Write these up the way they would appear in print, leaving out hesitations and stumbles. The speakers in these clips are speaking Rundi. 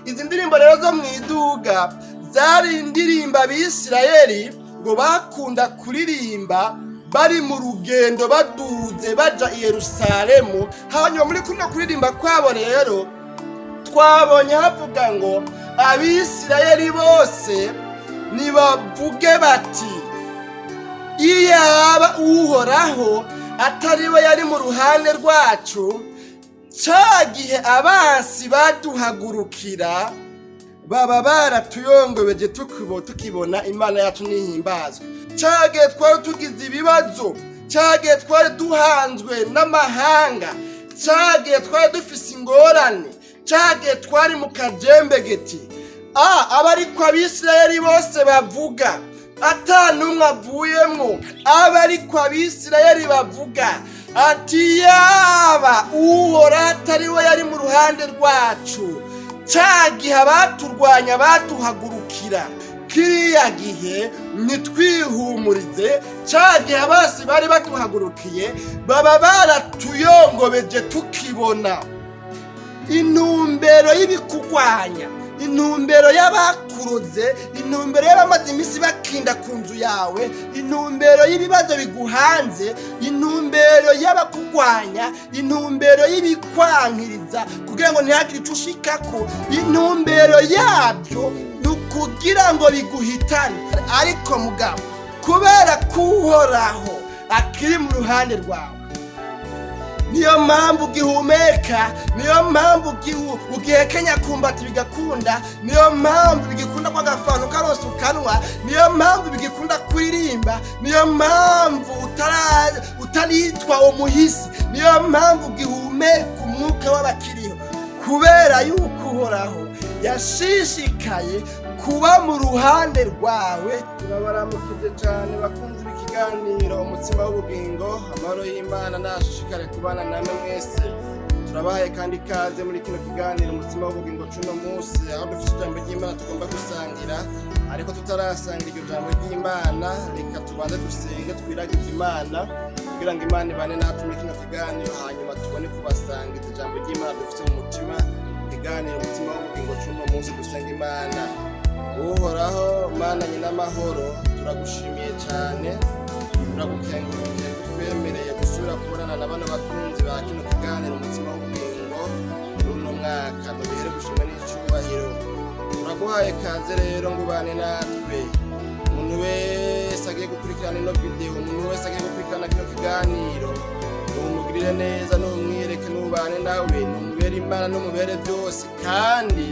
Izi ndirimbo rero zo mu iduga zari indirimbo Abisirayeli ngo bakunda kuririmba bari mu rugendo baduze baja i Yerusalemu. Hanyuma muri kuno kuririmba kwabo rero twabonye havuga ngo Abisirayeli bose nibavuge bati: "Iyaba Uhoraho atari we yari mu ruhande rwacu, ca gihe abansi baduhagurukira, baba baratuyongobeje tukibona." Imana yacu nihimbazwe. Ca gihe twari tugize ibibazo, ca gihe twari duhanzwe n'amahanga, ca gihe twari dufise ingorane, ca gihe twari mu kajembegeti, aba ariko Abisirayeli bose bavuga, ata n'umwe avuyemwo. Aba ariko Abisirayeli bavuga ati: "Yaba Uhora atari we yari mu ruhande rwacu, ca gihe abaturwanya baduhagurukira, kiriya gihe ntitwihumurize, ca gihe abasi bari baduhagurukiye, baba baratuyongobeje tukibona." Intumbero y'ibikugwanya, intumbero y'abakuroze, intumbero y'abamaze iminsi bakinda ku nzu yawe, intumbero y'ibibazo biguhanze, intumbero y'abakugwanya, intumbero y'ibikwankiriza kugira ngo ntihagire icyo ushikako, intumbero yabyo ni ukugira ngo biguhitane. Ariko mugabo kubera ko Uhoraho akiri mu ruhande rwawe, niyo mpamvu ugihumeka, niyo mpamvu ugihekenya kumbati bigakunda, niyo mpamvu bigikunda ko agafanta ukarose ukanwa, niyo mpamvu bigikunda kuririmba, niyo mpamvu utaritwa umuhisi, niyo mpamvu ugihumeka umwuka w'abakiriho, kubera yuko Uhoraho yashishikaye kuba mu ruhande rwawe. Turabaramukije cyane bakunzi b'ikiganiro Umutsima w'Ubugingo. Amahoro y'Imana nashishikare kubana namwe mwese. Turabahaye kandi ikaze muri kino kiganiro Umutsima w'Ubugingo cuno munsi, aho dufite ijambo ry'Imana tugomba gusangira. Ariko tutarasangira iryo jambo ry'Imana, reka tubanze dusenge, twiragize Imana kugira ngo Imana ibane natwe muri kino kiganiro, hanyuma tubone kubasangiza ijambo ry'Imana dufite mu mutima. Ikiganiro Umutsima w'Ubugingo cuno munsi, dusenga Imana. Uhoraho Mana nyina amahoro, turagushimiye cyane, turagukengurukiye kutwemereye gusubira kubonana na bano bakunzi ba kino kiganiro Umutsima w'Ubugingo muri uno mwaka. Nubihere gushimwa n'icyubahiro. Turaguhaye kaze rero ngo ubane natwe. Umuntu wese agiye gukurikirana ino videwo, umuntu wese agiye gukurikirana kino kiganiro, numugirire neza, numwireke, nubane nawe, numubere Imana, numubere byose, kandi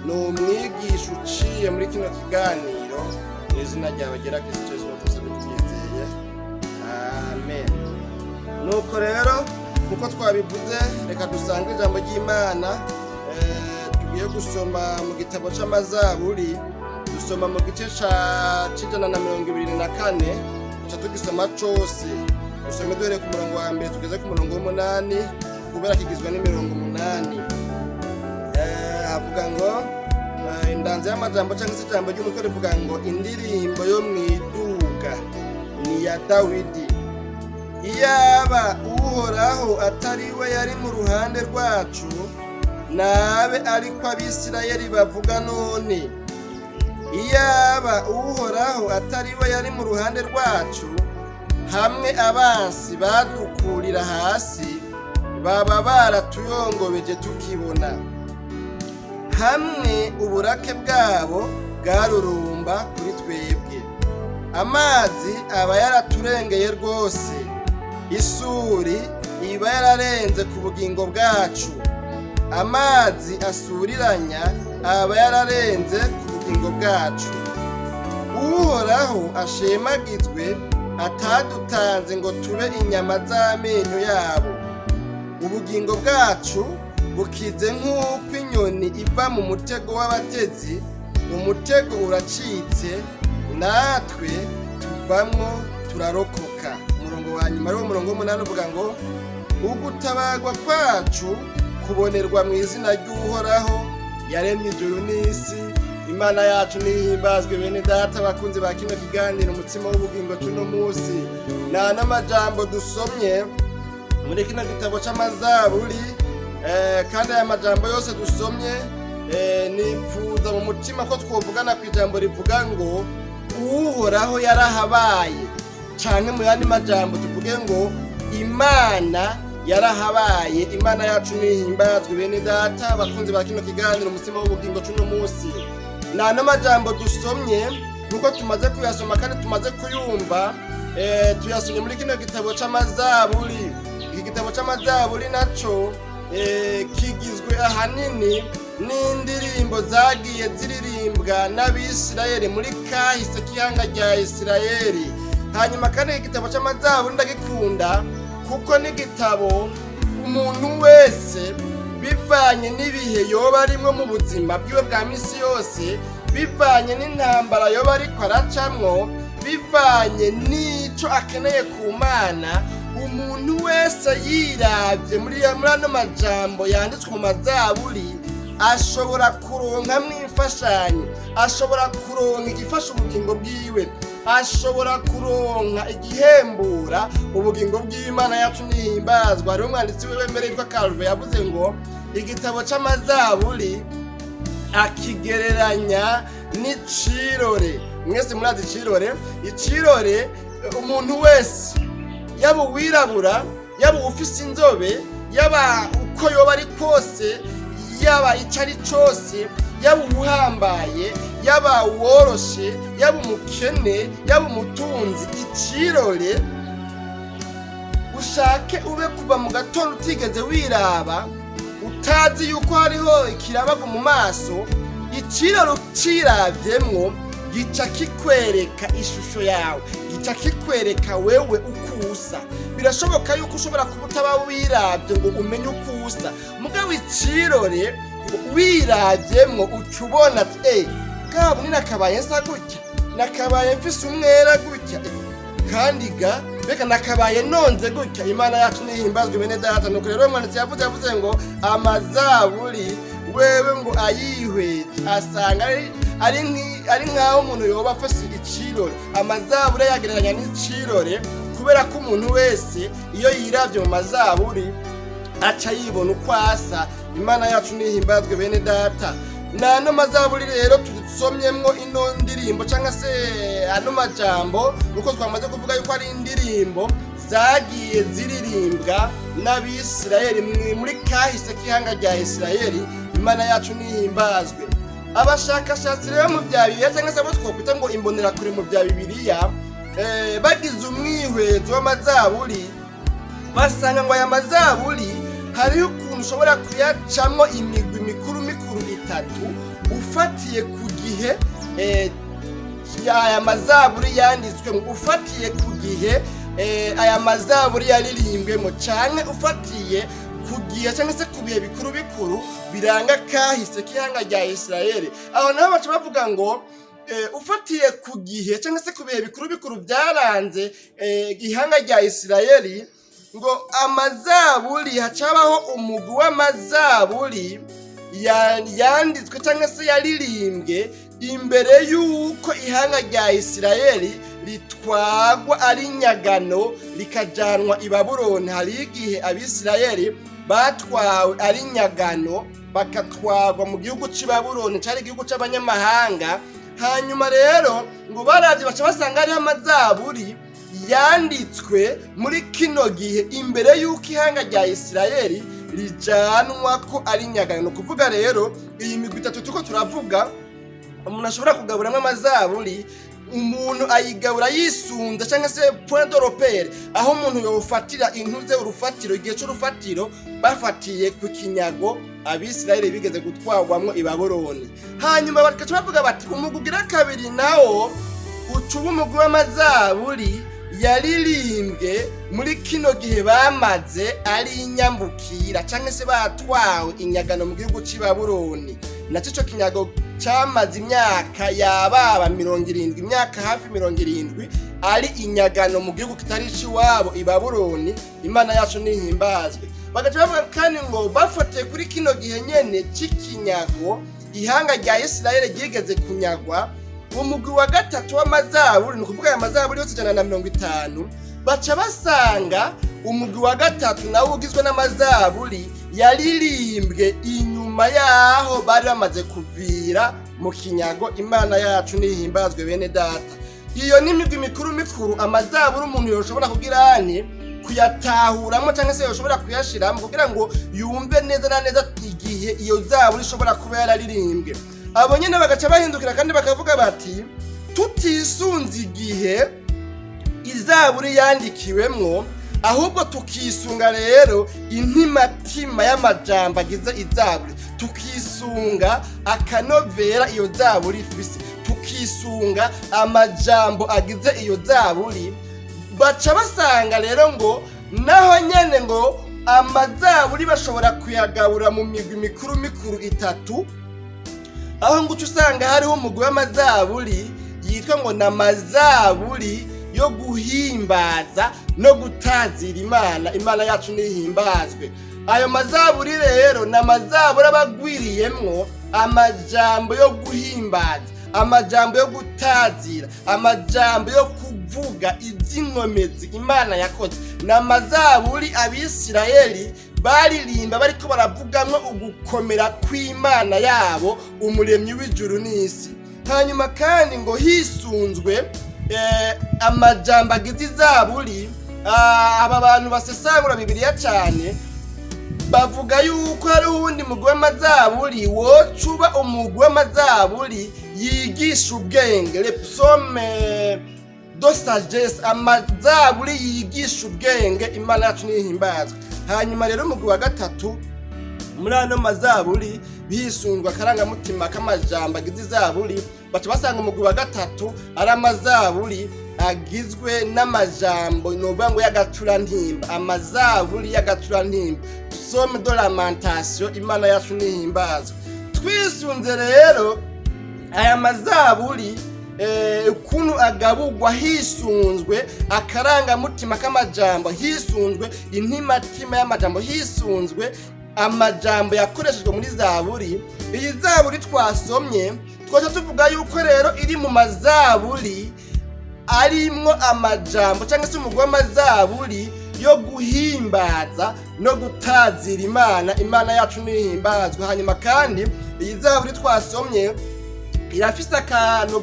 numwigisha uciye muri kino kiganiro. Mu izina ryawe gera Kristo Yesu dusabye tubyizeye, amen. Nuko rero nkuko twabivuze, reka dusange ijambo ry'Imana. Tugiye gusoma mu gitabo c'Amazaburi, dusoma mu gice c'124, duca tugisoma cose. Dusome duhereye ku murongo wa mbere tugeze ku murongo w'umunani, kubera kigizwe n'imirongo 8. Havuga ngo indanzo y'amajambo cyangwa se ijambo ry'umutwe rivuga ngo: "Indirimbo yo mu iduga, ni iya Dawidi. Iyaba Uhoraho atari we yari mu ruhande rwacu, nabe ariko Abisirayeli bavuga none. Iyaba Uhoraho atari we yari mu ruhande rwacu, hamwe abansi badukurira hasi, baba baratuyongobeje tukibona, hamwe uburake bwabo bwarurumba kuri twebwe. Amazi aba yaraturengeye rwose, isuri iba yararenze ku bugingo bwacu, amazi asuriranya aba yararenze ku bugingo bwacu. Uhoraho ashemagizwe atadutanze ngo tube inyama z'amenyo yabo. Ubugingo bwacu bukize nk'uko inyoni iva mu mutego w'abatezi. Umutego uracitse, natwe tuvamwo turarokoka." Umurongo wa nyuma, ariwo murongo w'umunani, uvuga ngo: "Ugutabarwa kwacu kubonerwa mu izina ry'Uhoraho yaremye ijuru n'isi." Imana yacu nihimbazwe. Bene data bakunzi ba kino kiganiro Umutsima w'Ubugingo cuno munsi, nta n'amajambo dusomye muri kino gitabo c'Amazaburi. Kandi aya majambo yose dusomye Nipfuza mu mutima ko twovugana ku ijambo rivuga ngo Uhoraho yarahabaye, canke mu yandi majambo tuvuge ngo Imana yarahabaye. Imana yacu nihimbazwe. Bene data bakunzi ba kino kiganiro Umutsima w'Ubugingo c'uno munsi, nano majambo dusomye nkuko tumaze kuyasoma kandi tumaze kuyumva, tuyasomye muri kino gitabo c'Amazaburi. Iki gitabo c'Amazaburi naco kigizwe ahanini n'indirimbo zagiye ziririmbwa n'Abisirayeli muri kahise k'ihanga rya Isirayeli. Hanyuma kandi iki gitabo c'Amazaburi ndagikunda kuko n'igitabo umuntu wese, bivanye n'ibihe yoba arimwo mu buzima bwiwe bwa misi yose, bivanye n'intambara yoba ariko aracamwo, bivanye n'ico akeneye ku Mana, umuntu wese yiravye muri ano majambo yanditswe mu Mazaburi ashobora kuronkamwo imfashanyo, ashobora kuronka igifasha ubugingo bwiwe, ashobora kuronka igihembura ubugingo bw'Imana yacu nihimbazwa. Hariho umwanditsi wiwe mbere yitwa Calvin yavuze ngo igitabo c'Amazaburi akigereranya n'icirore. Mwese murazi icirore. Icirore, umuntu wese, yaba uwirabura, yaba uwufise inzobe, yaba uko yoba ari kose, yaba ico ari cose, yaba uwuhambaye, yaba uworoshe, yaba umukene, yaba umutunzi, icirore ushake ube kuva mu gatondo utigeze wiraba, utazi yuko hariho ikirabago mu maso, icirore uciravyemwo gica kikwereka ishusho yawe, gica kikwereka wewe uko usa. Birashoboka yuko ushobora kuba utaba wirabye ngo umenye uko usa, mugabo icirore wiravyemwo uca ubona ati: "Bwa bunini nakabaye nsa gutya, nakabaye mfise umwera gutya, kandi ga mbega nakabaye nonze gutya." Imana yacu nihimbazwe, bene data. Nuko rero umwanditsi yavuze ngo Amazaburi wewe ngo ayihweje asanga ari nk'aho umuntu yoba afashe icirore. Amazaburi ayagereranya n'icirore kubera ko umuntu wese iyo yiravye mu Mazaburi aca yibona uko asa. Imana yacu nihimbazwe, bene data. Nano mazaburi rero tusomyemwo ino ndirimbo cyangwa se ano majambo, nuko twamaze kuvuga yuko ari indirimbo zagiye ziririmbwa n'Abisirayeli muri kahise k'ihanga rya Isirayeli. Imana yacu nihimbazwe. Abashakashatsi rero mu bya Bibiliya, cyangwa se abo twakwita ngo imbonerakure mu bya Bibiliya, bagize umwihwezo w'Amazaburi, basanga ngo aya Mazaburi hariho ukuntu ushobora kuyacamwo imigwi mikuru mikuru itatu ufatiye ku gihe aya Mazaburi yanditswemo, ufatiye ku gihe aya Mazaburi yaririmbwemo, canke ufatiye ku gihe cyangwa se ku bihe bikuru bikuru biranga kahise k'ihanga rya Isirayeli. Aho naho baca bavuga ngo ufatiye ku gihe cyangwa se ku bihe bikuru bikuru byaranze ihanga rya Isirayeli, ngo Amazaburi hacabaho umugwi w'Amazaburi yanditswe cyangwa se yaririmbwe imbere y'uko ihanga rya Isirayeli ritwagwa ari nyagano rikajanwa i Babuloni. Hari igihe Abisirayeli batwawe ari nyagano bakatwagwa mu gihugu cy'i Babuloni, cyari igihugu cy'abanyamahanga. Hanyuma rero ngo baravye baca basanga hariho Amazaburi yanditswe muri kino gihe imbere y'uko ihanga rya Isirayeli rijanwa ko ari nyagano. Ni ukuvuga rero iyi migwi itatu turiko turavuga umuntu ashobora kugaburamwo Amazaburi, umuntu ayigabura yisunze cyangwa se point de repère, aho umuntu yofatira intuze urufatiro, igihe c'urufatiro bafatiye ku kinyago Abisirayeli bigeze gutwarwamwo i Babuloni. Hanyuma bagaca bavuga bati umugwi ugira kabiri nawo uca uba umugwi w'Amazaburi yaririmbwe muri kino gihe bamaze ari inyambukira cyangwa se batwawe inyagano mu gihugu cy'i Babuloni. Nacyo ico kinyago cyamaze imyaka yababa 70, imyaka hafi 70 ari inyagano mu gihugu kitari iciwabo i Babuloni. Imana yacu nihimbazwe. Bagaca bavuga kandi ngo bafatiye kuri kino gihe nyene c'ikinyago ihanga rya Isirayeli ryigeze kunyagwa, umugwi wa gatatu w'Amazaburi, ni ukuvuga aya Mazaburi yose 150, baca basanga umugwi wa gatatu nawo ugizwe n'Amazaburi yaririmbwe inyuma. Inyuma yaho bari bamaze kuvira mu kinyago. Imana yacu nihimbazwe. Bene data, iyo ni imigwi mikuru mikuru amazaburi umuntu yoshobora kugira ane kuyatahuramo cyangwa se yoshobora kuyashiramo kugira ngo yumve neza na neza igihe iyo zaburi ishobora kuba yararirimbwe. Abo nyine bagaca bahindukira kandi bakavuga bati: "Tutisunze igihe izaburi yandikiwemwo, ahubwo tukisunga rero intimatima y'amajambo agize izaburi, tukisunga akanovera iyo zaburi ifise, tukisunga amajambo agize iyo zaburi," baca basanga rero ngo naho nyene ngo amazaburi bashobora kuyagabura mu migwi mikuru mikuru itatu, aho ngo uca usanga hariho umugwi w'amazaburi yitwa ngo ni amazaburi yo guhimbaza no gutazira Imana. Imana yacu nihimbazwe. Ayo mazaburi rero ni amazaburi aba agwiriyemwo amajambo yo guhimbaza, amajambo yo gutazira, amajambo yo kuvuga iby'inkomezi Imana yakoze. Ni amazaburi Abisirayeli baririmba bariko baravugamwo ugukomera kw'Imana yabo, umuremyi w'ijuru n'isi. Hanyuma kandi ngo hisunzwe amajambo agize izaburi, aba bantu basesangura Bibiliya cyane bavuga yuko hariho uwundi mugwi w'amazaburi woca uba umugwi w'amazaburi yigisha ubwenge, les psaumes de sagesse, amazaburi yigisha ubwenge. Imana yacu nihimbazwe. Hanyuma rero umugwi wa gatatu muri ano mazaburi, bisunzwe akarangamutima k'amajambo agize izaburi, baca basanga umugwi wa gatatu ari amazaburi agizwe n'amajambo novuga ngo y'agacurantimba, amazaburi y'agacurantimba, psaume de lamentation. Imana yacu nihimbazwe. Twisunze rero aya mazaburi ukuntu agaburwa hisunzwe akarangamutima k'amajambo, hisunzwe intimatima y'amajambo, hisunzwe amajambo yakoreshejwe muri zaburi, iyi zaburi twasomye twaca tuvuga yuko rero iri mu mazaburi arimwo amajambo cyangwa se umugwi w'amazaburi yo guhimbaza no gutazira Imana. Imana yacu nihimbazwa. Hanyuma kandi iyi zaburi twasomye irafise akantu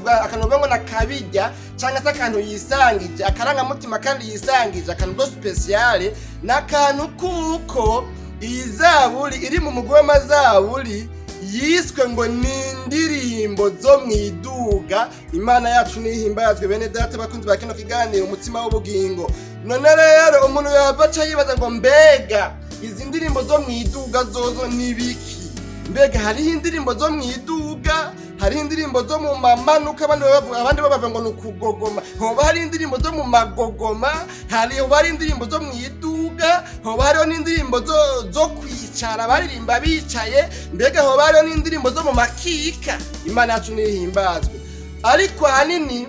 ngo nakabijya cyangwa se akantu yisangije, akarangamutima kandi yisangije, akantu ko spécial, ni akantu kuko iyi zaburi iri mu mugwi w'amazaburi yiswe ngo ni indirimbo zo mu iduga. Imana yacu nihimbazwe. Bene data bakunzi ba kino kiganiro Umutsima w'Ubugingo, none rero umuntu yava aca yibaza ngo: "Mbega izi ndirimbo zo mu iduga zozo ni biki? Mbega hariho indirimbo zo mu iduga, hariho indirimbo zo mu mamanuka, abandi bavuga ngo ni ukugogoma. Hoba hari indirimbo zo mu magogoma, hoba hari indirimbo zo mu iduga, hoba hariho n'indirimbo zo kwicara baririmba bicaye, mbega hoba hariho n'indirimbo zo mu makika?" Imana yacu nihimbazwe. Ariko ahanini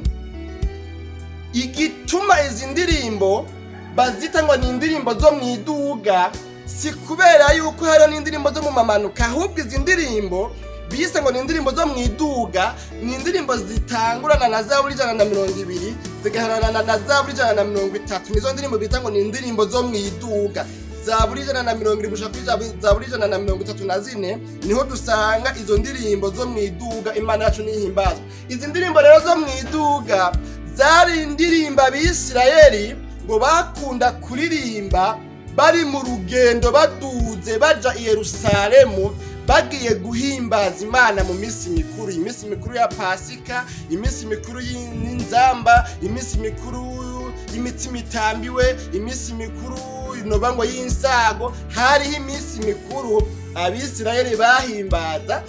igituma izi ndirimbo bazita ngo ni indirimbo zo mu iduga si kubera yuko hariho n'indirimbo zo mu mamanuka, ahubwo izi ndirimbo bise ngo ni indirimbo zo mu iduga ni indirimbo zitangurana na zaburi 120 zigaharana na zaburi 130. Nizo ndirimbo bita ngo ni indirimbo zo mu iduga. Zaburi 170 gushika kuri zaburi 134 niho dusanga izo ndirimbo zo mu iduga. Imana yacu nihimbazwa. Izi ndirimbo rero zo mu iduga zari indirimbo Abisirayeli ngo bakunda kuririmba bari mu rugendo baduze baja i Yerusalemu bagiye guhimbaza Imana mu minsi mikuru, iminsi mikuru ya Pasika, iminsi mikuru y'inzamba, iminsi mikuru y'imitsima itambiwe, iminsi mikuru inoba ngo y'insago. Hariho iminsi mikuru Abisirayeli bahimbaza,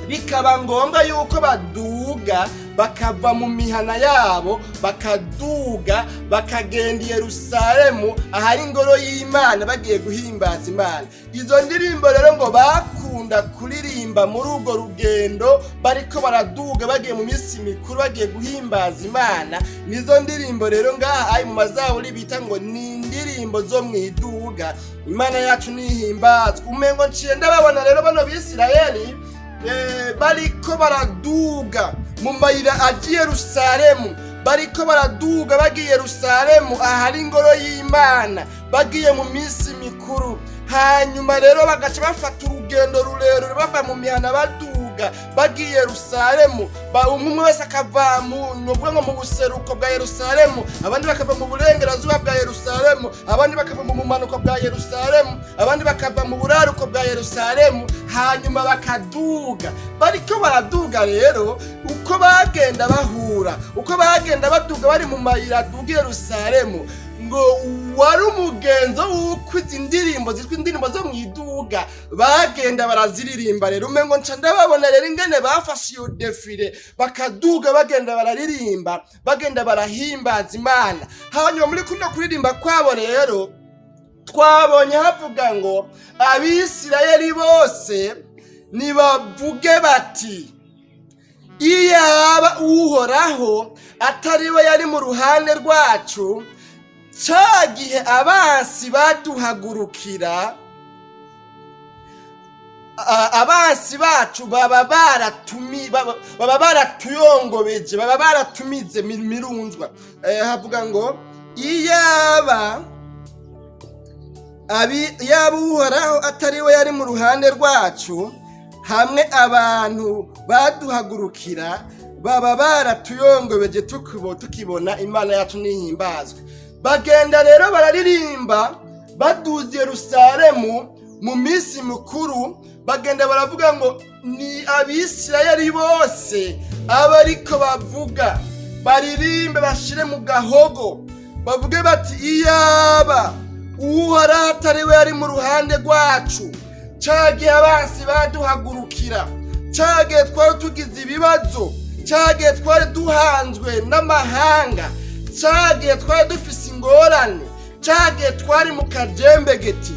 bikaba ngombwa yuko baduga bakava mu mihana yabo, bakaduga bakagenda i Yerusalemu ahari ingoro y'Imana bagiye guhimbaza Imana. Izo ndirimbo rero ngo bakunda kuririmba muri urwo rugendo bariko baraduga bagiye mu minsi mikuru bagiye guhimbaza Imana, nizo ndirimbo rero ngaha ari mu mazaburi bita ngo ni indirimbo zo mu iduga. Imana yacu nihimbazwa. Umengo nciye ndababona rero bano Bisirayeli bariko baraduga mu mayira aja i Yerusalemu, bariko baraduga bagiye Yerusalemu ahari ingoro y'Imana bagiye mu minsi mikuru. Hanyuma rero bagaca bafata urugendo rurerure. urugendo rurerure bava mu mihana baduga bagiye Yerusalemu. Umwe wese akava mu nuvuga ngo mu buseruko bwa Yerusalemu, abandi bakava mu burengerazuba bwa Yerusalemu, abandi bakava mu bumanuko bwa Yerusalemu, abandi bakava mu buraruko bwa Yerusalemu, hanyuma bakaduga. Bariko baraduga rero, uko bagenda bahura, uko bagenda baduga bari mu mayira aduga Yerusalemu, ngo wari umugenzo w'uko izi ndirimbo zitwa indirimbo zo mu iduga bagenda baraziririmba. Rero umengo nca ndababona rero ingene bafashe iyo défilé, bakaduga, bagenda bararirimba, bagenda barahimbaza Imana. Hanyuma muri kuno kuririmba kwabo rero, twabonye havuga ngo Abisirayeli bose nibavuge bati: "Iyaba Uhoraho atari we yari mu ruhande rwacu, ca gihe abansi baduhagurukira, abansi bacu baba baratuyongobeje, baba baratumize mirunzwa." Havuga ngo iyaba Uhoraho atari we yari mu ruhande rwacu, hamwe abantu baduhagurukira, baba baratuyongobeje tukibona. Imana yacu nihimbazwe. Bagenda rero bararirimba baduze Yerusalemu mu minsi mikuru, bagenda baravuga ngo ni Abisirayeli bose abariko bavuga, baririmbe, bashire mu gahogo, bavuge bati: "Iyaba Uhoraho atari we yari mu ruhande rwacu, ca gihe abansi baduhagurukira, ca gihe twari tugize ibibazo, ca gihe twari duhanzwe n'amahanga, ca gihe twari dufise ingorane, ca gihe twari mu kajembegeti."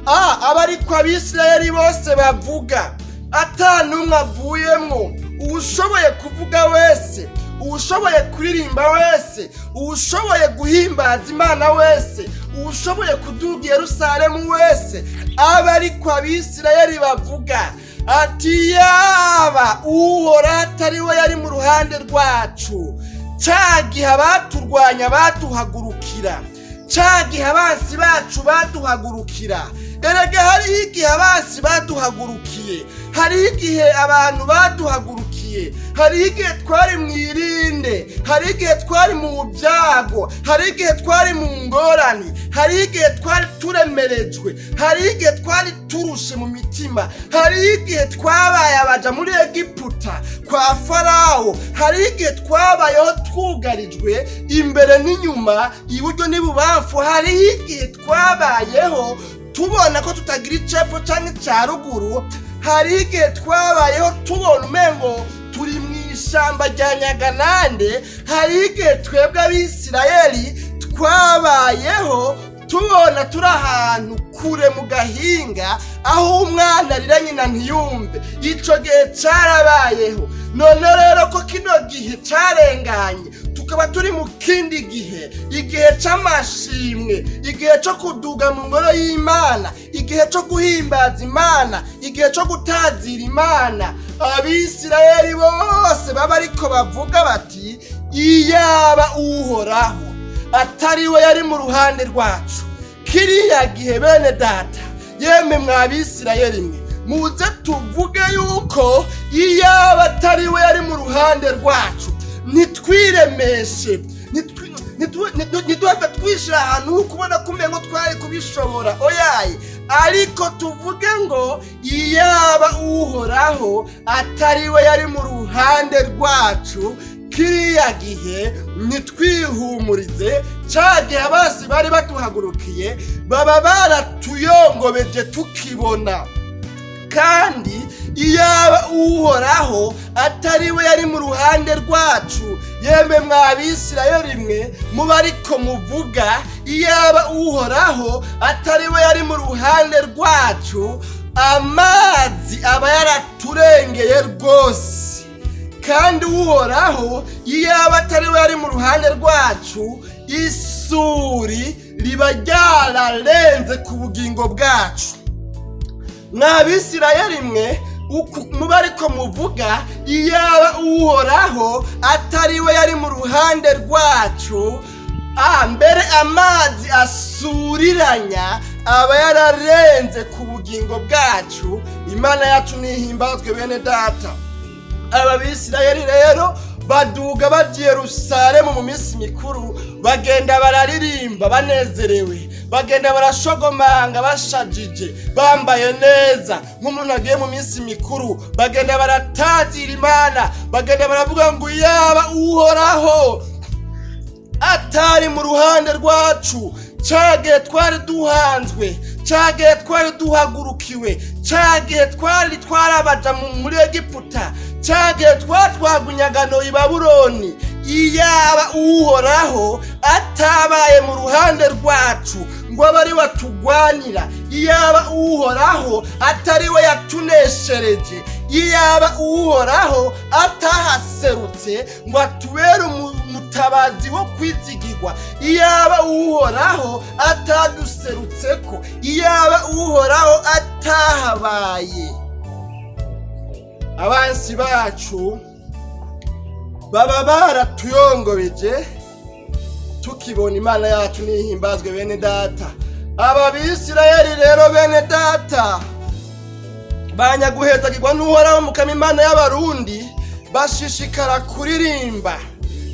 Aba ariko Abisirayeli bose bavuga, ata n'umwe avuyemwo. Uwushoboye kuvuga wese, uwushoboye kuririmba wese, uwushoboye guhimbaza Imana wese, uwushoboye kuduga Yerusalemu wese, aba ariko Abisirayeli bavuga ati: "Yaba Uhoraho atari we yari mu ruhande rwacu, ca gihe abaturwanya baduhagurukira, ca gihe abansi bacu baduhagurukira." Erega hariho igihe abansi baduhagurukiye, hariho igihe abantu baduhagurukiye, hariho igihe twari mu irinde, hariho igihe twari mu byago, hariho igihe twari mu ngorane, hariho igihe twari turemerejwe, hariho igihe twari turushe mu mitima, hariho igihe twabaye abaja muri Egiputa kwa Farawo, hariho igihe twabayeho twugarijwe imbere n'inyuma, iburyo n'ibubamfu, hariho igihe twabayeho tubona ko tutagira icepfo canke ica ruguru, hariho igihe twabayeho tubona umengo turi mu ishamba rya Nyaganande, hariho igihe twebwe Abisirayeli twabayeho tubona turi ahantu kure mu gahinga, aho umwana arira nyina ntiyumve. Ico gihe carabayeho. None rero ko kino gihe carenganye, tukaba turi mu kindi gihe, igihe c'amashimwe, igihe co kuduga mu ngoro y'Imana, igihe co guhimbaza Imana, igihe co gutazira Imana, Abisirayeli bose baba ariko bavuga bati: "Iyaba Uhoraho atari we yari mu ruhande rwacu kiriya gihe." Bene data, yemwe mwa Bisirayeli mwe, muze tuvuge yuko iyaba atari we yari mu ruhande rwacu. Ntitwiremeshe, ntituhave twishira ahantu ho kubona ko umengo twari kubishobora, oyaye. Ariko tuvuge ngo iyaba Uhoraho atari we yari mu ruhande rwacu kiriya gihe, ntitwihumurize, ca gihe abansi bari batuhagurukiye, baba baratuyongobeje tukibona. Kandi iyaba Uhoraho atari we yari mu ruhande rwacu, yemwe mwa Bisirayeli mwe, muba ariko muvuga, iyaba Uhoraho atari we yari mu ruhande rwacu, amazi aba yaraturengeye rwose. Kandi Uhoraho iyaba atari we yari mu ruhande rwacu, isuri riba ryararenze ku bugingo bwacu. Mwa Bisirayeli mwe, muba ariko muvuga: iyaba Uhoraho atari we yari mu ruhande rwacu, mbere amazi asuriranya Aba yararenze ku bugingo bwacu. Imana yacu nihimbazwe, bene data. Aba Bisirayeli rero baduga bagiye Yerusalemu mu minsi mikuru, bagenda bararirimba banezerewe, bagenda barashogomanga bashajije, bambaye neza nk'umuntu agiye mu minsi mikuru. Bagenda baratazira Imana, bagenda baravuga ngo: "Yaba Uhoraho atari mu ruhande rwacu, cagihe twari duhanzwe, cagihe twari duhagurukiwe, cagihe twari twarabaja muri Egiputa, cagihe twatwagwa inyagano i Babuloni, iyaba Uhoraho atabaye mu ruhande rwacu ngo abe ari we atugwanira, iyaba Uhoraho atari we yatuneshereje, iyaba Uhoraho atahaserutse ngo atubere umutabazi wo kwizigirwa, iyaba Uhoraho ataduserutseko, iyaba Uhoraho atahabaye, abansi bacu baba baratuyongobeje tukibona." Imana yacu nihimbazwe, bene data. Aba Bisirayeli rero, bene data, banyaguhezagirwa n'Uhoraho Mukama Imana y'Abarundi, bashishikara kuririmba,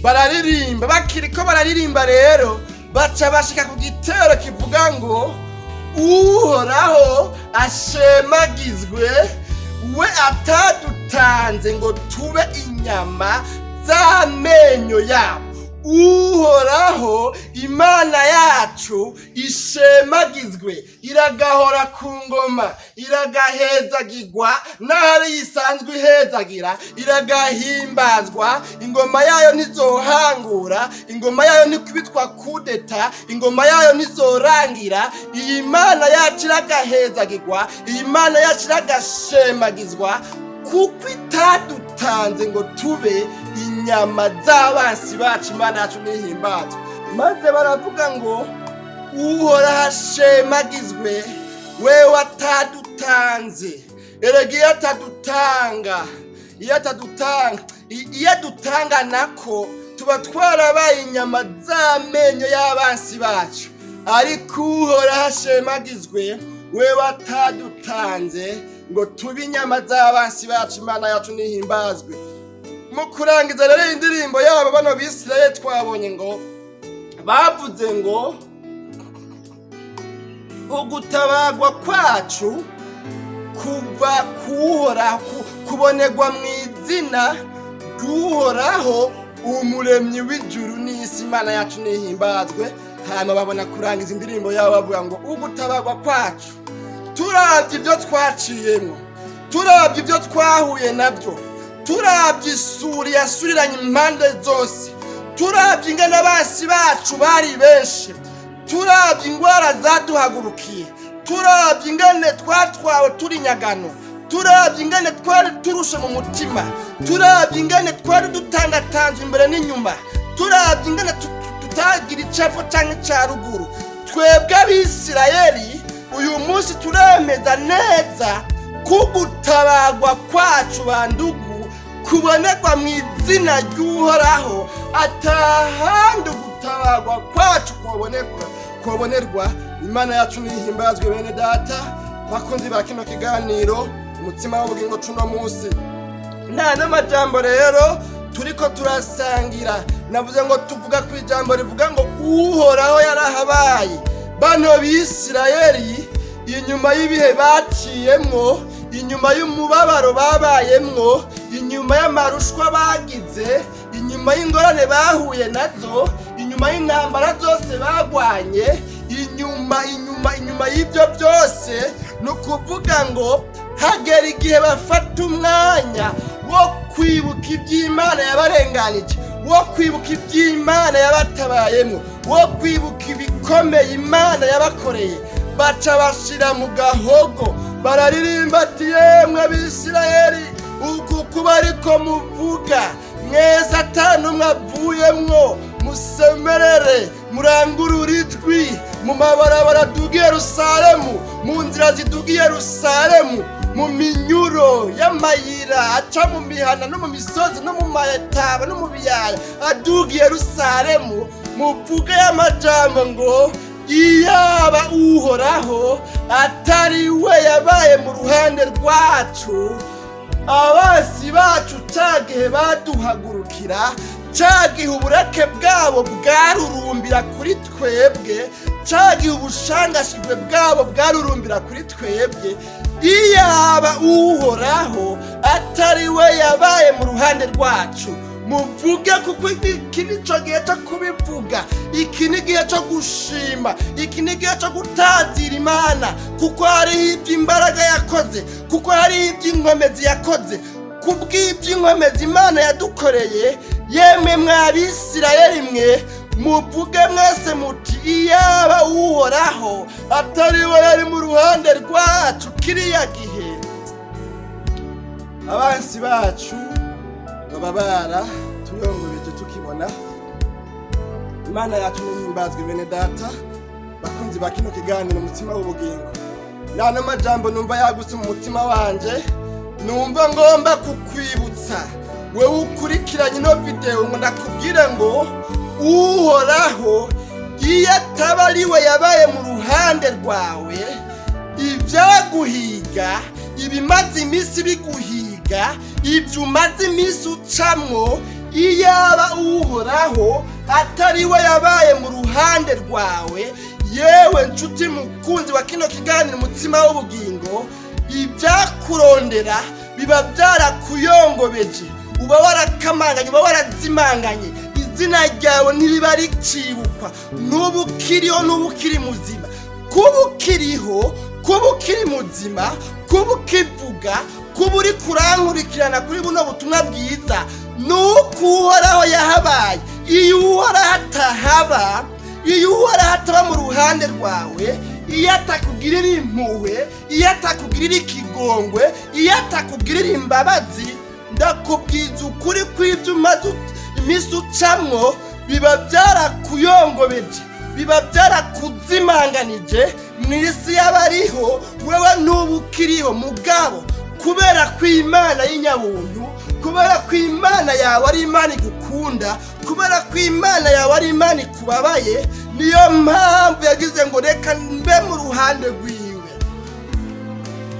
bararirimba. Bakiriko bararirimba rero, baca bashika ku gitero kivuga ngo: "Uhoraho ashemagizwe, we atadutanze ngo tube inyama z'amenyo yabo. Uhoraho Imana yacu ishemagizwe, iragahora ku ngoma, iragahezagirwa n'ahari yisanzwe ihezagira, iragahimbazwa. Ingoma yayo ntizohangura, ingoma yayo ntikubitwa kudeta, ingoma yayo ntizorangira. Iyi Mana yacu iragahezagirwa, iyi Mana yacu iragashemagizwa, kuko itadutanze ngo tube inyama z'abansi bacu. Imana yacu nihimbazwe." Maze baravuga ngo: "Uhoraho ashemagizwe, wewe atadutanze." Erega iyo atadutanga, iyo atadutanga, iyo adutanga nako tuba twarabaye inyama z'amenyo y'abansi bacu. Ariko Uhoraho ashemagizwe, wewe atadutanze ngo tube inyama z'abansi bacu. Imana yacu nihimbazwe. Mu kurangiza rero iyi ndirimbo yabo, bano Bisirayeli twabonye ngo bavuze ngo ugutabagwa kwacu kuva kuwuhoraho, kubonerwa mu izina ry'Uhoraho, umuremyi w'ijuru n'isi. Imana yacu nihimbazwe. Hanyuma babona kurangiza indirimbo yabo bavuga ngo: "Ugutabagwa kwacu, turabye ibyo twaciyemo, turabye ibyo twahuye nabyo, turabye isuri yasuriranye impande zose, turabye ingene abansi bacu bari benshi, turabye indwara zaduhagurukiye, turabye ingene twatwawe turi nyagano, turabye ingene twari turushe mu mutima, turabye ingene twari dutangatanzwe imbere n'inyuma, turabye ingene tutagira icepfo canke ica ruguru, twebwe Abisirayeli uyu munsi turemeza neza ko gutabagwa kwacu, bandugu, kubonerwa mu izina ry'Uhoraho. Atahandi gutabagwa kwacu kobonerwa." Imana yacu nihimbazwe, bene data bakunzi ba kino kiganiro Umutsima w'Ubugingo cuno munsi. Nta n'amajambo rero turiko turasangira. Navuze ngo tuvuga ku ijambo rivuga ngo Uhoraho yarahabaye. Bano Bisirayeli, inyuma y'ibihe baciyemwo, inyuma y'umubabaro babayemwo, inyuma y'amarushwa bagize, inyuma y'ingorane bahuye nazo, inyuma y'intambara zose bagwanye, inyuma, inyuma, inyuma y'ibyo byose, ni ukuvuga ngo hagera igihe bafata umwanya wo kwibuka iby'Imana yabarenganije, wo kwibuka iby'Imana yabatabayemo, wo kwibuka ibikomeye Imana yabakoreye. Baca bashira mu gahogo, bararirimba ati: "Yemwe Abisirayeli, uku kuba ariko muvuga mwese atanumwe avuyemwo, musemerere, murangurure ijwi mu mabarabara aduga i Yerusalemu, mu nzira ziduga i Yerusalemu, mu minyuro y'amayira aca mu mihana no mu misozi no mu mataba no mu biyaya aduga i Yerusalemu, muvuge y'amajambo ngo Iyaba Uhoraho atari we yabaye mu ruhande rwacu, abansi bacu ca gihe baduhagurukira, ca gihe uburake bwabo bwarurumbira kuri twebwe, ca gihe ubushangashigwe bwabo bwarurumbira kuri twebwe, iyaba Uhoraho atari we yabaye mu ruhande rwacu. Muvuge, kuko iki nico gihe cyo kubivuga, iki ni igihe cyo gushima, iki ni igihe cyo gutazira Imana, kuko hariho ibyo imbaraga yakoze, kuko hariho ibyo inkomezi yakoze. Kubw'ibyo inkomezi Imana yadukoreye, yemwe mw'Abisirayeli mwe, muvuge mwese muti: "Iyaba Uhoraho atari we yari mu ruhande rwacu kiriya gihe, abansi bacu baba baratuyongobeje tukibona." Imana yacu nihimbazwe. Bene data bakunzi ba kino kiganiro Umutima w'Ubugingo, nta n'amajambo numva yagutse mu mutima wanje, numva ngomba kukwibutsa wewe ukurikiranye ino videwo, ngo ndakubwire ngo Uhoraho iyo ataba ari we yabaye mu ruhande rwawe, ibyaguhiga, ibimaze iminsi biguhiga, ibyo umaze iminsi ucamwo, iyaba Uhoraho atari we yabaye mu ruhande rwawe, yewe nshuti mukunzi wa kino kiganiro Umutima w'Ubugingo, ibyakurondera biba byarakuyongobeje, uba warakamanganye, uba warazimanganye, izina ryawe ntiriba ricibukwa, n'ubu ukiriho, n'ubu ukiri muzima. Kuba ukiriho, kuba ukiri muzima, kuba ukivuga, kuba uri kurankurikirana kuri buno butumwa bwiza, ni uko Uhoraho yahabaye. Iyo Uhoraho atahaba, iyo Uhoraho ataba mu ruhande rwawe, iyo atakugirira impuhwe, iyo atakugirira ikigongwe, iyo atakugirira imbabazi, ndakubwiza ukuri kw'ibyo umaze iminsi ucamwo biba byarakuyongobeje, biba byarakuzimanganije mu isi y'abariho, wewe ntuba ukiriho. Mugabo kubera ko Imana y'inyabuntu, kubera ko Imana yawe ari Imana igukunda, kubera ko Imana yawe ari Imana ikubabaye, niyo mpamvu yagize ngo: "Reka mbe mu ruhande rwiwe,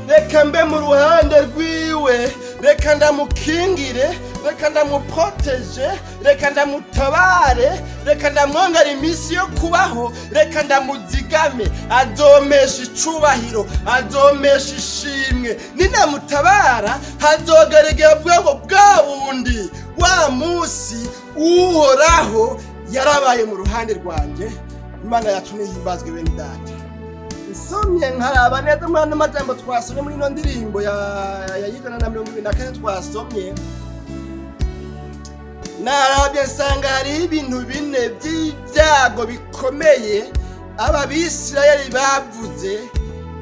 reka mbe mu ruhande rwiwe, reka ndamukingire, reka ndamuproteje, reka ndamutabare, reka ndamwongera iminsi yo kubaho, reka ndamuzigame, azomesha icubahiro, azomesha ishimwe. Ninamutabara hazogera igihe avuga ngo bwa bundi wa munsi Uhoraho yarabaye mu ruhande rwanjye." Imana yacu nihimbazwe. Bene data, nsomye nkaraba neza muri ano majambo twasomye muri ino ndirimbo ya 124 twasomye, narabye nsanga hariho ibintu bine by'ibyago bikomeye aba Bisirayeli bavuze.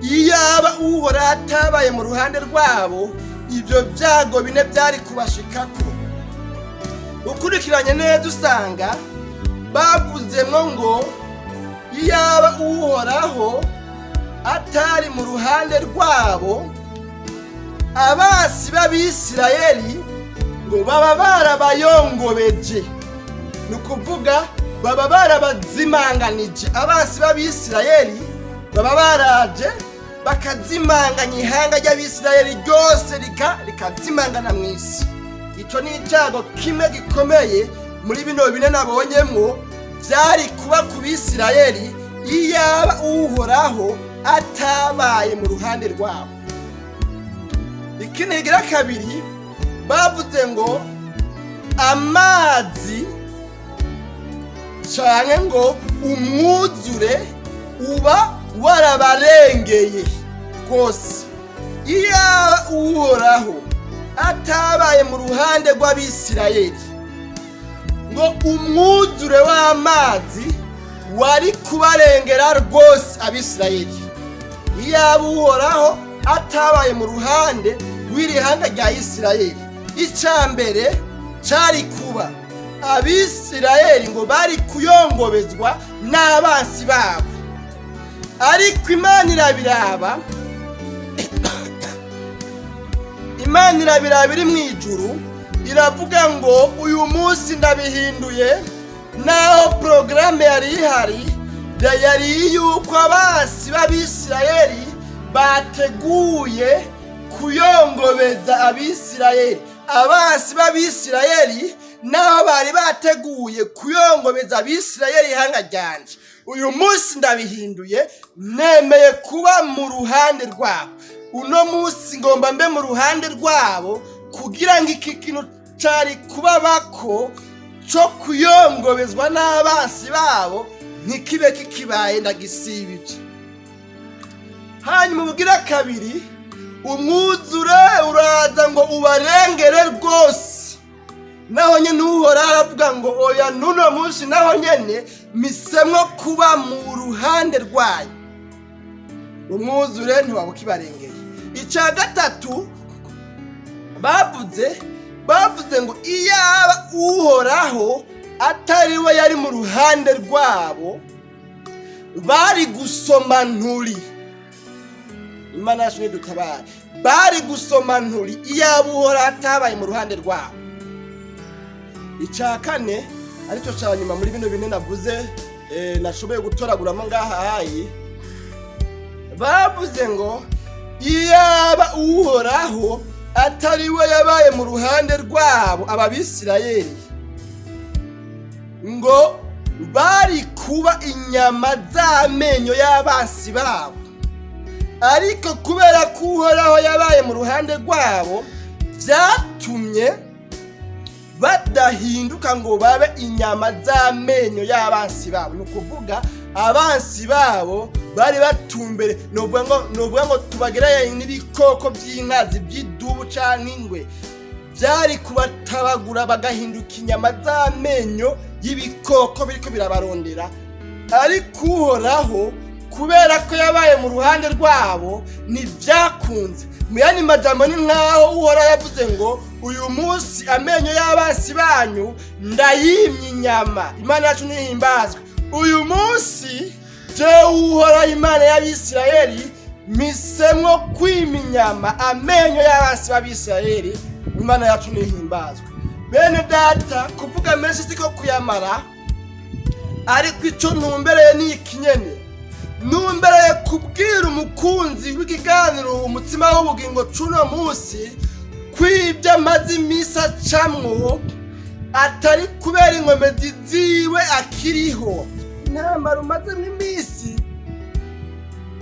Iyaba Uhoraho atabaye mu ruhande rwabo, ibyo byago bine byari kubashikako. Ukurikiranye neza usanga bavuzemwo ngo iyaba Uhoraho atari mu ruhande rwabo, abansi b'Abisirayeli ngo baba barabayongobeje, ni ukuvuga baba barabazimanganije. Abansi b'Abisirayeli baba baraje bakazimanganya ihanga ry'Abisirayeli ryose, rikazimangana mu isi. Icyo ni icyago kimwe gikomeye muri bino bine nabonyemwo byari kuba ku Bisirayeli iyaba Uhoraho atabaye mu ruhande rwabo. Ikindi kigira kabiri, bavuze ngo amazi canke ngo umwuzure uba warabarengeye rwose. Iyaba Uhoraho atabaye mu ruhande rw'Abisirayeli, ngo umwuzure w'amazi wari kubarengera rwose Abisirayeli, iyaba Uhoraho atabaye mu ruhande rw'iri hanga rya Isirayeli. Icya mbere cyari kuba, Abisirayeli ngo bari kuyongobezwa n'abansi babo. Ariko Imana irabiraba, Imana irabiraba iri mu ijuru, iravuga ngo: "Uyu munsi ndabihinduye. Naho porogaramu yari ihari, Yari yuko abansi b'Abisirayeli bateguye kuyongobeza Abisirayeli. Abansi b'Abisirayeli naho bari bateguye kuyongobeza Abisirayeli, ihanga ryanje, uyu munsi ndabihinduye, nemeye kuba mu ruhande rwabo. Uno munsi ngomba mbe mu ruhande rwabo kugira ngo iki kintu cari kubabako co kuyongobezwa n'abansi babo ntikibe kikibaye, ndagisibije. Hanyuma ubugira kabiri, umwuzure uraza ngo ubarengere rwose. Naho nyene Uhoraho aravuga ngo: "Oya, n'uno munsi naho nyene misemwo kuba mu ruhande rwanyu." Umwuzure ntiwaba ukibarengeye. Icya gatatu bavuze ngo iyaba Uhoraho atari we yari mu ruhande rwabo, bari gusoma nturi. Imana yacu nidutabare. Bari gusoma nturi iyaba Uhoraho atabaye mu ruhande rwabo. Icya kane, aricyo cya nyuma muri bino bine navuze, nashoboye gutoraguramo ngaha hayi, bavuze ngo iyaba Uhoraho atari we yabaye mu ruhande rwabo, aba Bisirayeli ngo bari kuba inyama z'amenyo y'abansi babo, ariko kubera ko Uhoraho yabaye mu ruhande rwabo, byatumye badahinduka ngo babe inyama z'amenyo y'abansi babo. Ni ukuvuga abansi babo bari batumbere, novuga ngo tubagereranye n'ibikoko by'inkazi, by'idubu canke ingwe, byari kubatabagura bagahinduka inyama z'amenyo y'ibikoko biriko birabarondera. Ariko Uhoraho kubera ko yabaye mu ruhande rwabo, ntibyakunze. Mu yandi majambo, ni nkaho Uhoraho yavuze ngo: "Uyu munsi amenyo y'abansi banyu ndayimye inyama." Imana yacu ntihimbazwe. Uyu munsi jewe Uhoraho Imana y'Abisirayeli misemwo kwima inyama amenyo y'abansi b'Abisirayeli. Imana yacu ntihimbazwe. Bene data, kuvuga menshi siko kuyamara, ariko ico ntumbereye ni iki nyene: ntumbereye kubwira umukunzi w'ikiganiro Umutsima w'Ubugingo cuno munsi kw'ibyo amaze iminsi acamwo atari kubera inkomezi ziwe akiriho. Intambara umazemo iminsi,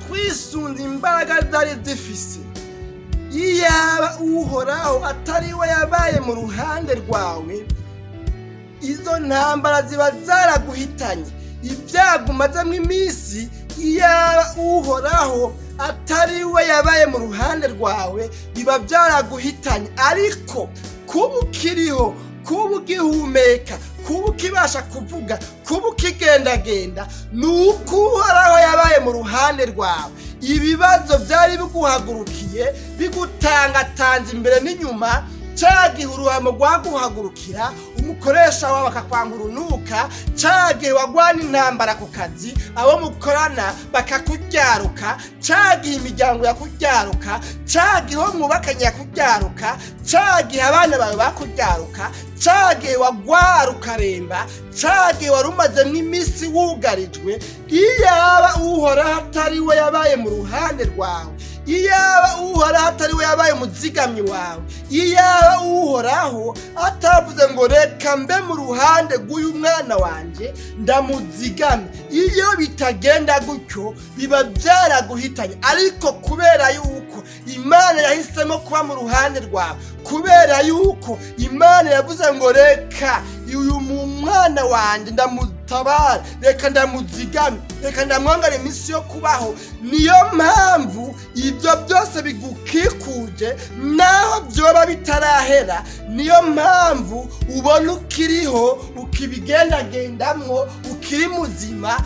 twisunze imbaraga zari zifise, iyaba Uhoraho atari we yabaye mu ruhande rwawe, izo ntambara ziba zaraguhitanye. Ibyago umazemo iminsi, iyaba Uhoraho atari we yabaye mu ruhande rwawe, biba byaraguhitanye. Ariko kuba ukiriho, kuba ugihumeka, kuba ukibasha kuvuga, kuba ukigendagenda, ni uko Uhoraho yabaye mu ruhande rwawe. Ibibazo byari biguhagurukiye, bigutangatanze imbere n'inyuma, ca gihe uruhamo rwaguhagurukira, umukoresha wawe akakwanga urunuka, ca gihe wagwana intambara ku kazi, abo mukorana bakakuryaruka, ca gihe imiryango yakuryaruka, ca gihe uwo mwubakanye yakuryaruka, ca gihe abana bawe bakuryaruka, ca gihe wagwara ukaremba, ca gihe wari umazemwo iminsi wugarijwe, iyaba Uhoraho atari we yabaye mu ruhande rwawe, iyaba Uhoraho atari we yabaye umuzigamyi wawe, iyaba Uhoraho atavuze ngo: "Reka mbe mu ruhande rw'uyu mwana wanje ndamuzigame", iyo bitagenda gutyo biba byaraguhitanye. Ariko kubera yuko Imana yahisemo kuba mu ruhande rwawe, kubera yuko Imana yavuze ngo: "Reka uyu mu mwana wanje ndamutabara, reka ndamuzigame, reka ndamwongere iminsi yo kubaho", niyo mpamvu ibyo byose bigukikuje naho byoba bitarahera, niyo mpamvu ubona ukiriho, ukibigendagendamwo, ukiri muzima.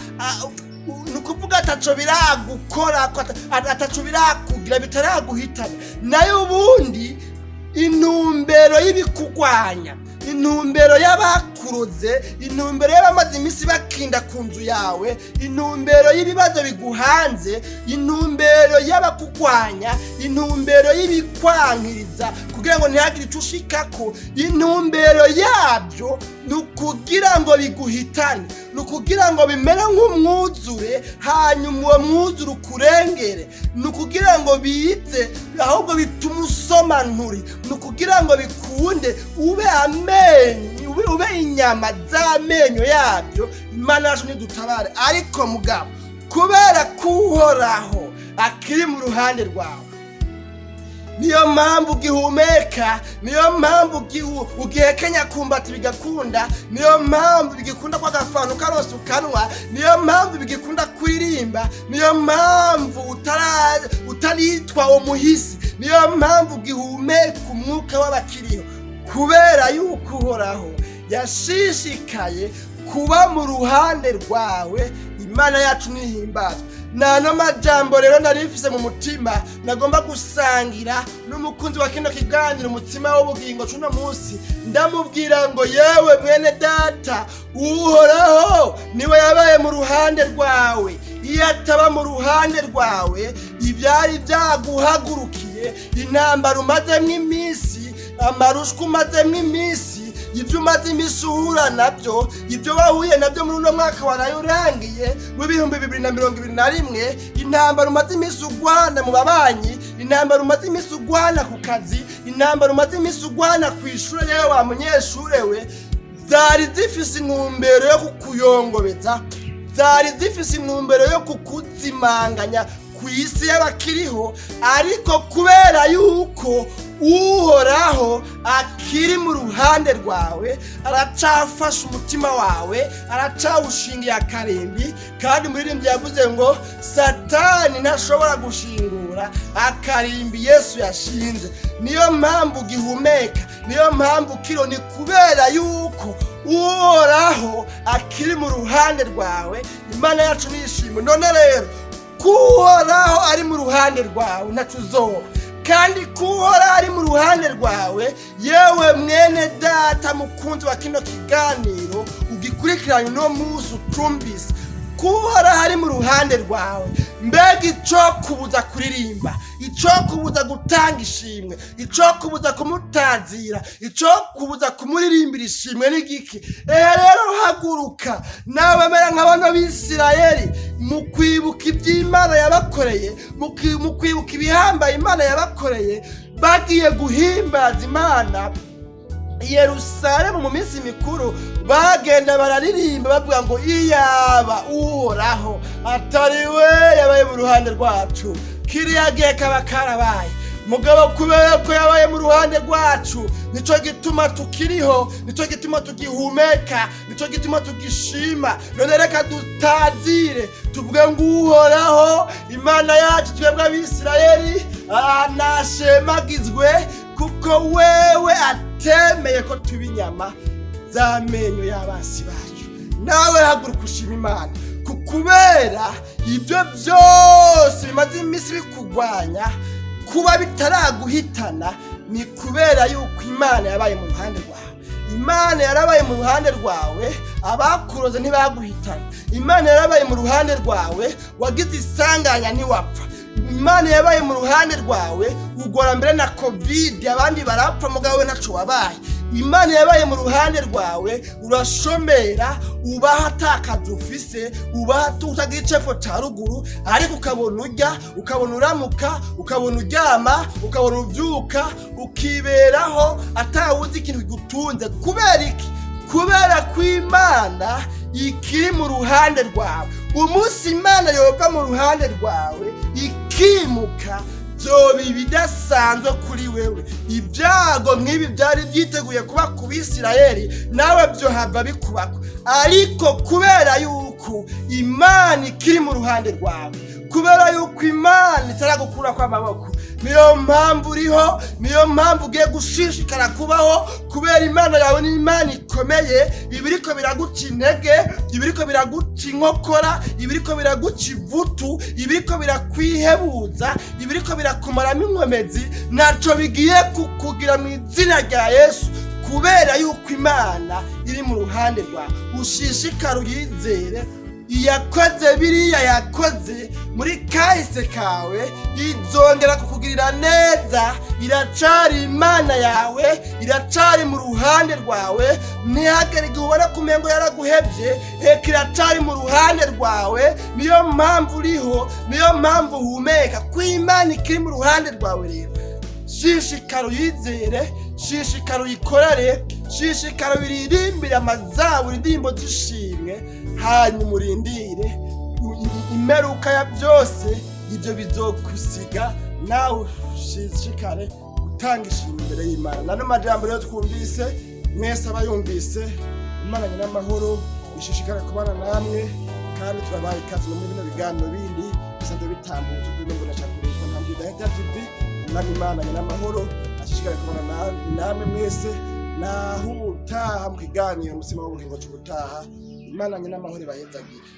Ni ukuvuga ataco biragukora, ko ataco birakugira, bitaraguhitana. Nayo ubundi intumbero y'ibikugwanya, intumbero y'abakuroze. y'abakuroze, intumbero y'abamaze iminsi bakinda ku nzu yawe, intumbero y'ibibazo biguhanze, intumbero y'abakugwanya, intumbero y'ibikwankiriza kugira ngo ntihagire icyo ushikako. Intumbero yabyo ni ukugira ngo biguhitane, ni ukugira ngo bimere nk'umwuzure, hanyuma uwo mwuzure ukurengere. Ni ukugira ngo bize ahubwo bitume usoma nturi, ni ukugira ngo bikunde ube amenyo, ube inyama z'amenyo yabyo. Imana yacu nidutabare. Ariko mugabo, kubera ko Uhoraho akiri mu ruhande rwawe, niyo mpamvu ugihumeka, niyo mpamvu ugihekenya kumbati bigakunda, niyo mpamvu bigikunda ko agafanta ukaronsa ukanwa, niyo mpamvu bigikunda kuririmba, niyo mpamvu utaritwa umuhisi, niyo mpamvu ugihumeka umwuka w'abakiriho, kubera yuko Uhoraho yashishikaye kuba mu ruhande rwawe. Imana yacu nihimbazwe. Nano majambo rero nari mfise mu mutima nagomba gusangira n'umukunzi wa kino kiganiro Umutima w'Ubugingo cuno munsi, ndamubwira ngo: yewe mwene data, Uhoraho niwe yabaye mu ruhande rwawe. Iyo ataba mu ruhande rwawe, ibyari byaguhagurukiye, intambara umazemwo iminsi, amarushwa umazemwo iminsi, ibyo umaze iminsi uhura nabyo, ibyo wahuye nabyo muri uno mwaka waraye urangiye w'2021, intambara umaze iminsi ugwana mu babanyi, intambara umaze iminsi ugwana ku kazi, intambara umaze iminsi ugwana ku ishuri, yewe wa munyeshure we, zari zifise intumbero yo kukuyongobeza, zari zifise intumbero yo kukuzimanganya ku isi y'abakiriho. Ariko kubera yuko Uhoraho akiri mu ruhande rwawe, aracafashe umutima wawe, aracawushingiye akarimbi. Kandi umuririmbyi yavuze ngo Satani ntashobora gushingura akarimbi Yesu yashinze. Niyo mpamvu ugihumeka, niyo mpamvu kiro, ni kubera yuko Uhoraho akiri mu ruhande rwawe. Imana yacu nishimwe. None rero, kuhoraho ari mu ruhande rwawe, ntaco uzoba. Kandi kuhora ari mu ruhande rwawe, yewe mwene data mukunzi wa kino kiganiro ugikurikiranye uno munsi ucumbise, kuhora ari mu ruhande rwawe, mbega ico kubuza kuririmba, ico kubuza gutanga ishimwe, ico kubuza kumutazira, ico kubuza kumuririmbira ishimwe n'igiki? Ehe rero haguruka nawe, mera nka bano b'Isirayeli mu kwibuka iby'Imana yabakoreye, mu kwibuka ibihambaye Imana yabakoreye bagiye guhimbaza Imana i Yerusalemu mu minsi mikuru. Bagenda bararirimba bavuga ngo: iyaba Uhoraho atari we yabaye mu ruhande rwacu, kiriya gihe kaba karabaye. Mugabo kubera ko yabaye mu ruhande rwacu, nico gituma tukiriho, nico gituma tugihumeka, nico gituma tugishima. None reka dutazire, tuvuge ngo: Uhoraho Imana yacu, twebwe Abisirayeli, nashemagizwe, kuko wewe atemeye ko tuba inyama z'amenyo y'abasi bacu. Nawe haguruka ushima Imana, kubera ibyo byose bimaze iminsi bikugwanya, kuba bitaraguhitana ni kubera yuko Imana yabaye mu ruhande rwawe. Imana yarabaye mu ruhande rwawe, abakuroze ntibaguhitana. Imana yarabaye mu ruhande rwawe, wagize isanganya ntiwapfa. Imana yabaye mu ruhande rwawe, ugora mbere na COVID, abandi barapfa, mugabo we ntaco wabaye. Imana yabaye mu ruhande rwawe, urashomera, ubaho atakazi ufise, ubaho utagira icepfo ca ruguru, ariko ukabona urya, ukabona uramuka, ukabona uryama, ukabona uvyuka, ukiberaho atawuzi ikintu kigutunze. Kubera iki? Kubera ko Imana ikiri mu ruhande rwawe. Umunsi Imana yova mu ruhande rwawe ikimuka, byoba ibidasanzwe kuri wewe. Ibyago nk'ibi byari byiteguye kuba ku Bisirayeli, nawe byohava bikubako. Ariko kubera yuko Imana ikiri mu ruhande rwawe, kubera yuko Imana itaragukura kw'amaboko, niyo mpamvu uriho, niyo mpamvu ugiye gushishikara kubaho, kubera Imana yawe ni Imana ikomeye. Ibiriko biraguca intege, ibiriko biraguca inkokora, ibiriko biraguca ivutu, ibiriko birakwihebuza, ibiriko birakumaramo inkomezi, ntaco bigiye kukugira mu izina rya Yesu, kubera yuko Imana iri mu ruhande rwawe. Ushishikare uyizere. Iyakoze biriya yakoze muri kahise kawe, izongera kukugirira neza. Iracari Imana yawe, iracari mu ruhande rwawe. Ntihagere igihe ubona ko umengo yaraguhebye. Eka, iracari mu ruhande rwawe. Niyo mpamvu uriho, niyo mpamvu uhumeka, ko Imana ikiri mu ruhande rwawe. Rero shishikara uyizere, shishikara uyikorere, shishikara wiririmbire amazaburi, indirimbo z'ishimwe, hanyuma urindire imperuka ya byose. Ibyo bizogusiga, nawe ushishikare gutanga ishimwe imbere y'Imana. Nano majambo rero twumvise, mwese abayumvise, Imana n'amahoro ishishikare kubana namwe, kandi turabaha ikaze no muri bino biganiro bindi bisanzwe bitambutse kuri ino mboneshakure yitwa Ntambwe Idahita TV. Umwami Imana n'amahoro ashishikare kubana namwe mwese. Naho ubutaha mu kiganiro Umutsima w'Ubugingo c'ubutaha. Imana n'amahoro ibahezagire.